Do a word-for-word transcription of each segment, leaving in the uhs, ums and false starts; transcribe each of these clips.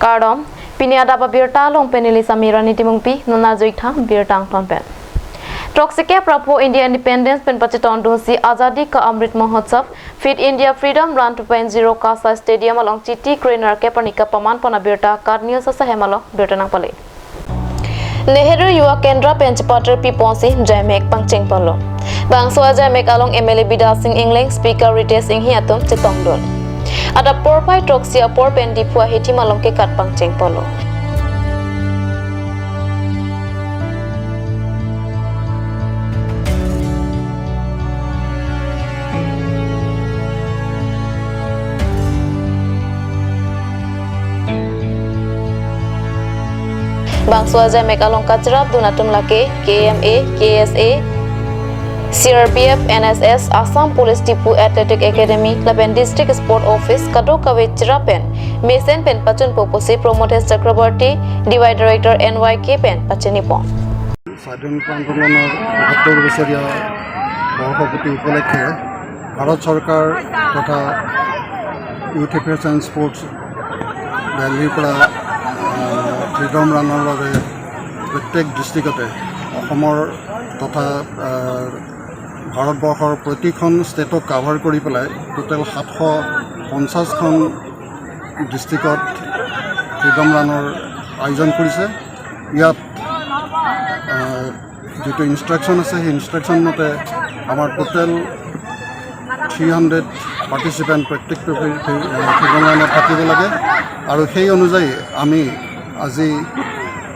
Kardom, pini adap abirta along pen neli Samira Nitimungpi, non ajoiktham birta angton pen. Throksi kep ra pho India Independence pen pachetongdunsi Azadi Ka Amrit Mahotsav, Fit India Freedom Run two point zero KASA Stadium along Chiti Kre Nerkep arni kapaman pon abirta KAT News asahem along birta nangpale. Nehru Yuva Kendra pen chepatir piponsi jaimek pangcheng palo. Bangso ajaimek along M L A Bidya Sing Engleng, Speaker Ritesh Enghi atum chetongdun. Adap porphai throksi apor pen Diphu ahithi malom kekat pangcheng palo. Bangso ajaimek along kacherapdun atum lake K M A, K S A, C R P F, N S S, Assam Police Diphu Athletic Academy, lapen District Sport Office, kadokave cherap pen mesen pen pachunpo pusi Pramodhesh Chakraborty, D Y Director N Y K pen pachini pon. স্বাধীনতা আন্দোলনৰ বাসত্তৰ বছৰীয়া বৰ্ষপূৰ্তি উপলক্ষে ভাৰত চৰকাৰ তথা youth affairs and sports দিল্লীৰ পৰা, আহ, ফ্ৰিডম ৰাণৰ বাবে প্ৰত্যেক ডিষ্ট্ৰিক্টতে অসমৰ তথা, আহ, ভাৰতবৰ্ষৰ প্ৰতিখন ষ্টেটক কাভাৰ কৰি পেলাই টোটেল সাতশ পঞ্চাছখন ডিষ্ট্ৰিক্টত ফ্ৰিডম ৰাণৰ আয়োজন কৰিছে। ইয়াত, আহ, যিটো ইনষ্ট্ৰাকশ্যন আছে, সেই ইনষ্ট্ৰাকশ্যন মতে আমাৰ টোটেল থ্ৰী হাণ্ড্ৰেড পাৰ্টিচিপেণ্ট প্ৰত্যেকটো ফি-, ফি-, ফিল্ড ৰাণত থাকিব লাগে আৰু সেই অনুযায়ী আমি আজি,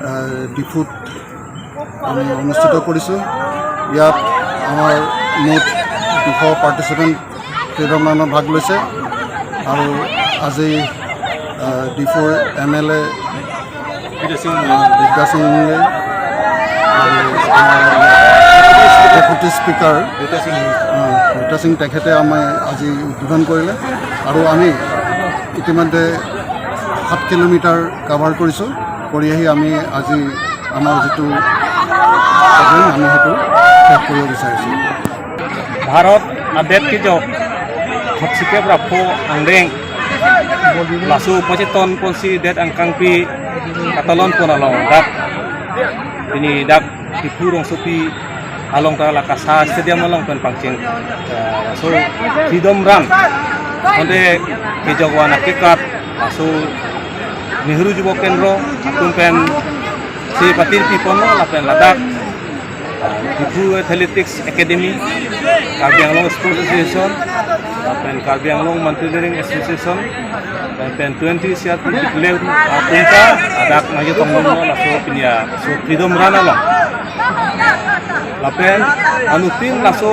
আহ, ডিফুত আমি অনুষ্ঠিত কৰিছোঁ। ইয়াত আমাৰ মুঠ দুশ পাৰ্টিচিপেণ্ট ফ্ৰিডম ৰাণত ভাগ লৈছে আৰু আজি, আহ, ডিফুৰ এম এল এ বিদ্যা সিং, আহ, বিদ্যা সিং ইংলে আৰু আমাৰ ডেপুটি স্পীকাৰ, বিদ্যা সিং। আহ, বিদ্যা সিং তেখেতে আমাক আজি উদ্বোধন কৰিলে আৰু আমি ইতিমধ্যে সাত কিলোমিটাৰ কাভাৰ কৰিছোঁ। কৰি আহি আমি আজি আমাৰ যিটো প্ৰগ্ৰেম, আমি সেইটো শেষ কৰিব বিচাৰিছোঁ। Bharat adet kejok throksi kep ra pho angdeng laso pachetong ponsi det angkangpi katalon pon along dak pini dak Diphu rongsopi along ta la KASA Stadium along pen pangcheng, eh, so Freedom Run ante kejok van akekat laso Nehru Yuva Kendra atum pensi patir piponlo lapen ladak, eh, Diphu Athletics Academy, Karbi Anglong Sports Association, lapen Karbi Anglong Mountaineering Association, lapen twenty C R P Declare atum ta ladak nangchetongdunlo laso pini laso Freedom Run along. Lapen anuttin laso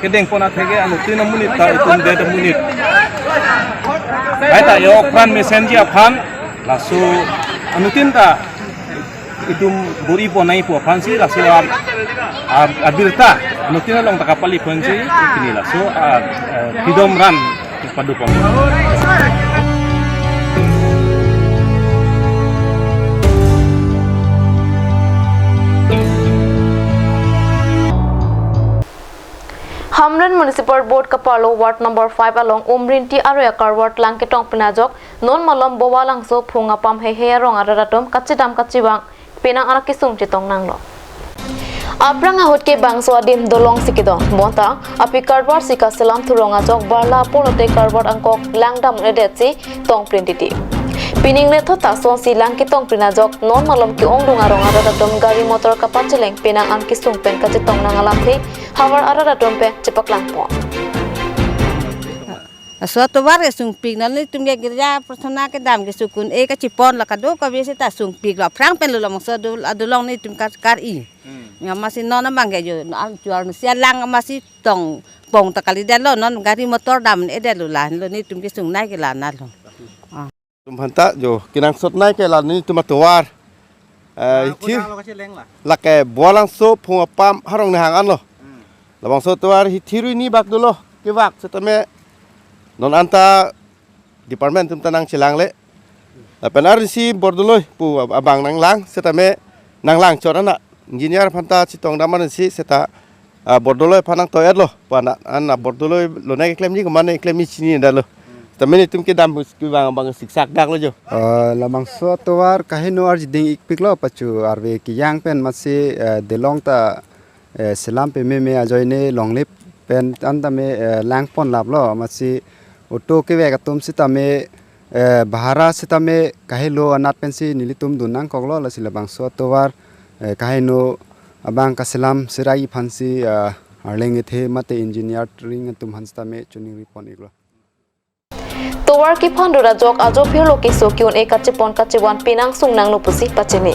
kedeng pon atheke anuttin amonit ta itum det amonit kaita yo pran mesenji aphan laso anuttin ta itum bor-i pon nangji pu aphansi laso a, a, abirta anuttin along ta kapali ponsi pini laso a, a, Freedom Run pado pon. Hamren Municipal Board kaparlo Ward number five along Umrinti area Karwar lang ketong pin ajok non malom Bovalangso Phung Apam Heihei arong arat atum kachedam kachevang penang anak kesung chetong nanglo. Aphrang ahut ke bangso adim dolongsi kedon, bonta api Karwar si kaselam thurong ajok barla pulote Karwar angkok langdam-edetsi tong prin titi. Pining nethot ta sonsi lang ketong pin ajok non malom ke-ongdung arong arat atum gari motor kapacheleng penang an kesung pen kachetong nang alamthe havar arat atum pen chepaklang pon. Laso atovar ke sungpik, non nelitum ke girja prasthana kedam ke sukun e kachepon la kadokave seta sungpiklo, aphrang pen lo labangso adu-, adolong nelitum kar-, kar-i. Hmm. Amatsi non abang ke jo, non chuar si alang amatsi tong pong ta kalidetlo, non gari motor dam-edetlo, lahenlo nelitum kesungnei ke la-anlo. Ah. Atum aphanta jo kenangsotnei ke la nelitum atovar. Eh, ah, hithir. Kodang lo kacheleng la? Lake Bovalangso Phung Apam arong nehang anlo. Hmm. Labangso atovar hithir hini bak dolo, kevak setame non anta department atum ta nangchelangle. Lapen arnisi bordoloi pu abang nanglang setame nanglang chot ana engineer aphanta chetongdam arnisi seta, ah, bordoloi aphan nangto-etlo pu ana, ana bordoloi lonei keklemji komane keklemji chinidetlo. Tame nelitum kedam bus kevang abang siksak dak lo jo. Eh, labangso atovar kaheno arjiding ikpiklo pachu arve kejang pen masi, eh, delong ta, eh, selam pememe ajoine longle pen an tame, eh, langpon laplo masi auto kevek atum sitame, eh, bahara sitame kahelo anat pensi nelitum dun nangkoklo lasi labangso atovar, eh, kaheno abang kaselam serai aphansi, eh, arleng ethe mate engineering atum aphan sitame choningri pon iklo. Tovar kephan dura jok ajo phirlo keso ke-un-e kachepon kachevan penang sung nangno pusi pachini.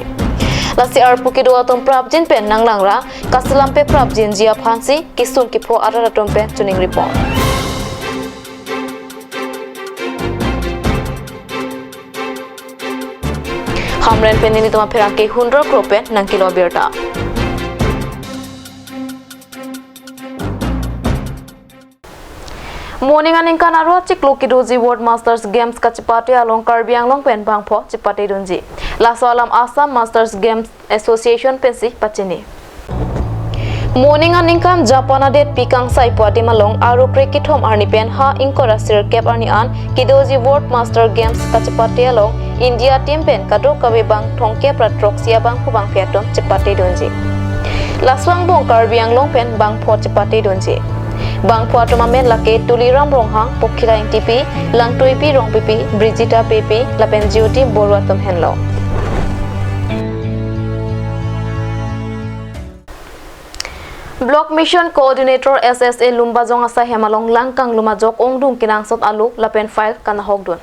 Lasi arpu kedo atum prapjin pen nanglangra, kaselam pe prapjinji aphansi kesung kepho arat atum pen choningri pon. Hamren pen nelitum apherangke Hundro Kro pen nangkelo abirta. Moning aningkan aro achiklo kedoji World Masters Games kachepate along Karbi Anglong pen bangpho chepatedunji. Laso alam Assam Masters Games Association pensi pachini. Moning aningkan Japan adet pi kangsai pu adim along aro krekethom arni pen ha ingkoi ra sirkep arni an kedoji World Master Games kachepate along India team pen kadokave bang thomkep ra throksi abangphu bangphi atum chepatedunji. Laso angbong Karbi Anglong pen bangpho chepatedunji. Bangpho atum amen lake Tuliram Ronghang, Pokhila Engtipi, Langtoipi Rongpipi, Brijita Beypi, lapen Jyoti Borua atum henlo. Block Mission Coordinator S S A Lumbajong asai hem along lang kanglum ajok ongdung kenangsot alo lapen file kanahokdun.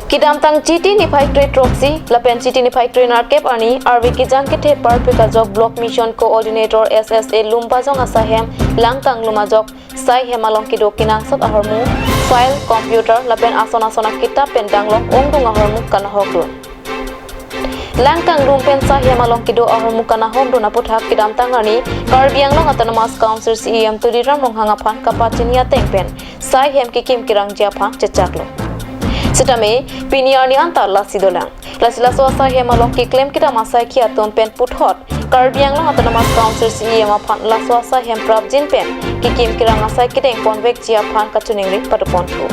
Kedamtang Chiti niphai kre throksi lapen Chiti niphai kre nerkep arni arve kejang kethe parpik ajok Block Mission Coordinator S S A Lumbajong asai hem lang kanglum ajok sai hem along kedo kenangsot ahormu file, computer lapen ason ason akitap pen danglok ongdung ahormu kanahokdun. Lang kanglum pen sai hem along kedo ahormu kanahokdun aputhak kedamtang arni Karbi Anglong Autonomous Council C E M Tuliram Ronghang aphan kapachini ateng pen sai hem kekim kerangji aphan chechaklo. Sitame pini arni anta lasi dolang. Lasi laso asai hem along keklem kedam asaikhi atum pen puthot Karbi Anglong Autonomous Council C E M aphan laso asai hem prapjin pen kekim kerang asai kedeng ponvekji aphan kachoningri padoponthu.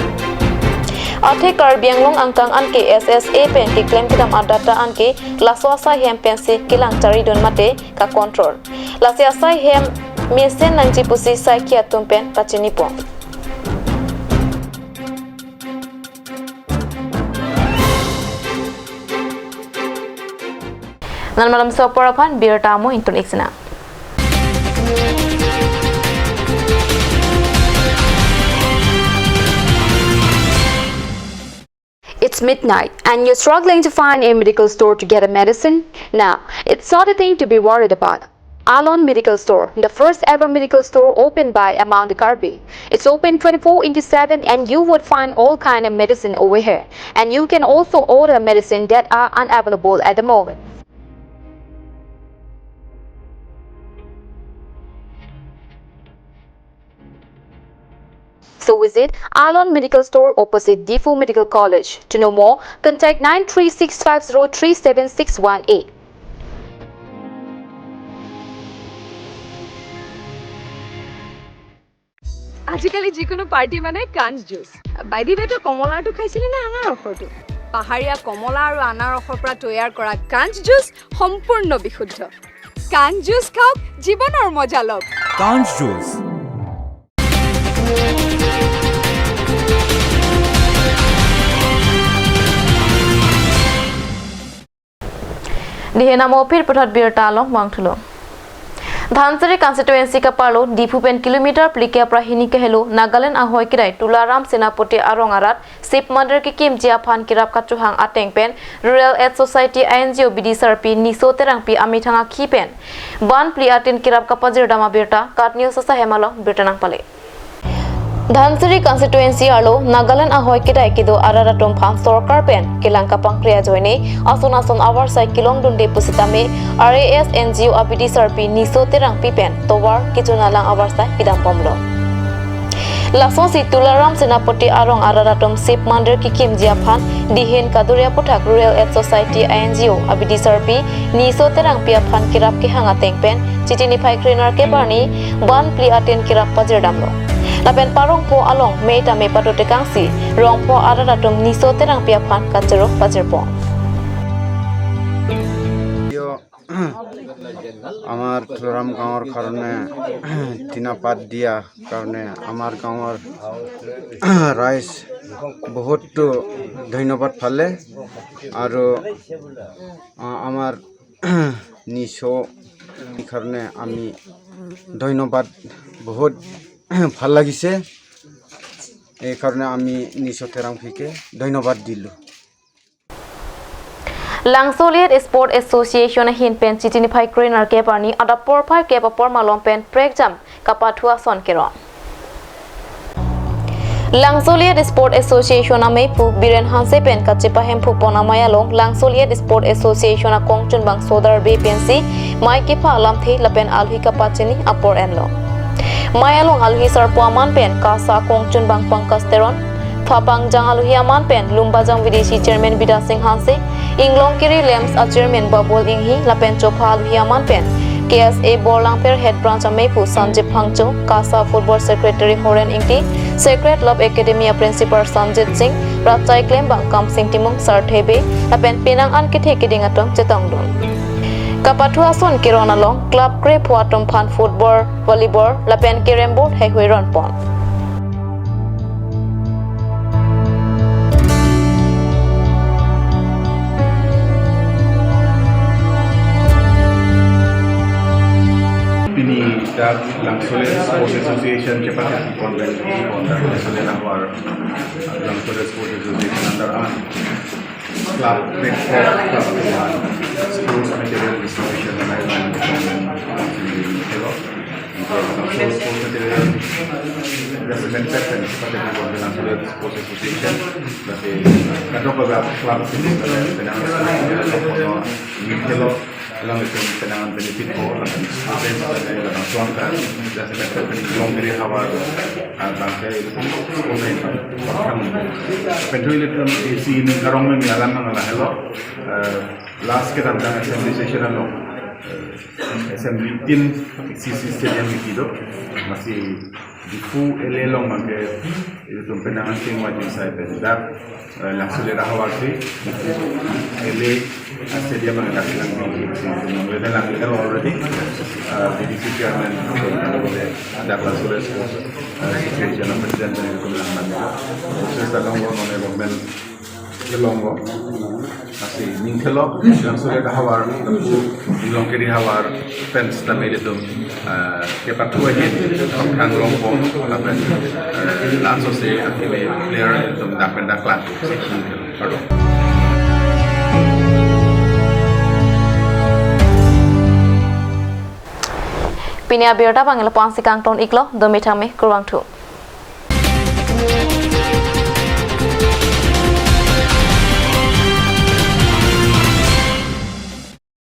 Athe Karbi Anglong angkang anke S S A pen keklem kedam adata anke laso asai hem pensi kelang charidun mate kacontrol. Lasi asai hem mesen nangji pusi saikhi atum pen pachinipon. Nang malam sopor aphan birta mo intun iksina. It's midnight and you're struggling to find a medical store to get a medicine? Now, it's not a thing to be worried about. Alon Medical Store, the first ever medical store opened by Amang the Karbi. It's open twenty-four into seven and you would find all kind of medicine over here. And you can also order medicine that are unavailable at the moment. So visit Alon Medical Store opposite Diphu Medical College. To know more, contact nine three six five zero three seven six one eight. আজিকালি যিকোনো পাৰ্টি মানে কাঞ্চ juice. By the ৱে, তই কমলাটো খাইছিলি নে আনাৰসৰটো? পাহাৰীয়া কমলা আৰু আনাৰসৰ পৰা তৈয়াৰ কৰা কাঞ্চ জুচ সম্পূৰ্ণ বিশুদ্ধ। কাঞ্চ জুচ খাওক, জীৱনৰ মজা লওক। কাঞ্চ juice. Dihen amo phir puthot birta along vangthulo. Dhansiri constituency kaparlo Diphu pen kilometer phlikep ra hini kehelo Nagaland ahoi kedai Tularam Senapati arong arat Shiv Mandir kekimji aphan kerap kachohang ateng pen Rural Aid Society I N G O bidisarpi Niso Terangpi amethang akhi pen ban phli atin kerap kapajirdam abirta KAT News asai hem along birta nangpale. Dhansiri constituency arlo Nagaland ahoi kedai kedo arat atum aphan sorkar pen kelang kapangkri ajoine ason ason avarsai kelongdunde pusitame R A S N G O abidisarpi Niso Terangpi pen tovar kejun alang avarsai pidam bomlo. Lasonsi Tularam Senapati arong arat atum Shiv Mandir kekimji aphan dihen kaduri aputhak Rural Aid Society I N G O abidisarpi Niso Terangpi aphan kerap kehang ateng pen Chiti niphai kre nerkep arni ban phli atin kerap pajirdamlo. Lapen parongpo along mei tame padotekangsi rongpo arat atum Niso Terangpi aphan kachoro pajirpo. Yo, আমার তুলারাম গাঁৱৰ কাৰণে টিনা পাত দিয়া কাৰণে আমাৰ গাঁৱৰ ৰাইজ বহুতো ধন্যবাদ পালে আৰু আ, আমাৰ নিছো কাৰণে আমি ধন্যবাদ বহুত ভাল লাগিছে। এই কাৰণে আমি নিছো তেৰাংপিকে ধন্যবাদ দিলোঁ। Langsolit Sport Association ahin pen Chitiniphai krenerkep arni adap porphai kep apor malom pen prekjam kapathu ason keron. Langsolit Sport Association ameiphu Biren Hanse pen kachepahemphu pon amei along Langsolit Sport Association akongchunbang Sodar Bey pensi mei kepha alamthe lapen alohi kapachini apor enlo. Mei along alohi sarpo aman pen KASA akongchunbang Pankaj Teron, phapangjang alohi aman pen Lumbajong V D C Chairman Bidya Sing Hanse, Inglongkiri LAMPS a Chairman Babul Inghi lapen chopha alohi aman pen K S A Borlangpher Head Branch ameiphu Sanjib Phangcho, KASA Football Secretary Horen Ingti, Sacred Love Academy a Principal Sanjit Singh, Rachai Klembang Kamsing Timung, Sarthe Bey lapen penang an kethe keding atum chetongdun. Kapathu ason keron along club krepho atum aphan football, volleyball lapen carrom board heihui ronpon. Pini dak Langsolit Sports Association chepakati konvensi konvensi Langsolit Sports Association under an club platform club sports material distribution and sports material development chepakati konvensi Sports Association. Berarti kadok beberapa club sini ada penang Along itum penang benefit ko, lapen student, lapen lapen suangka, lapen lapen Inglongkiri havar, ah, bangke itum school na itum pathang. Lapen tu itum isi ini karong me alam nang ala helo, eh, last kedamtang assembly session along, eh, assembly tin C C stadium itu, masih Diphu L A along bangke itum penang asing wajin sai pen dak, eh, Langsolit ahavar si Diphu L A stadium bangke dak lang di si itum bangke lang di already, eh, V D C chairman bangke dak Langsolit, eh, association president bangke itum lang man. Proses dak along non government kelong lo. Masih ning kelok, Langsolit ahavar, Inglongkiri havar, fans tame itum, eh, kepathu ahin, thang longpon, lapen, eh, laso si akimi player itum dak pen dak lang. Pardon. Pini abirta bang ilo ponsi kangton iklo, domi thame kurvangthu.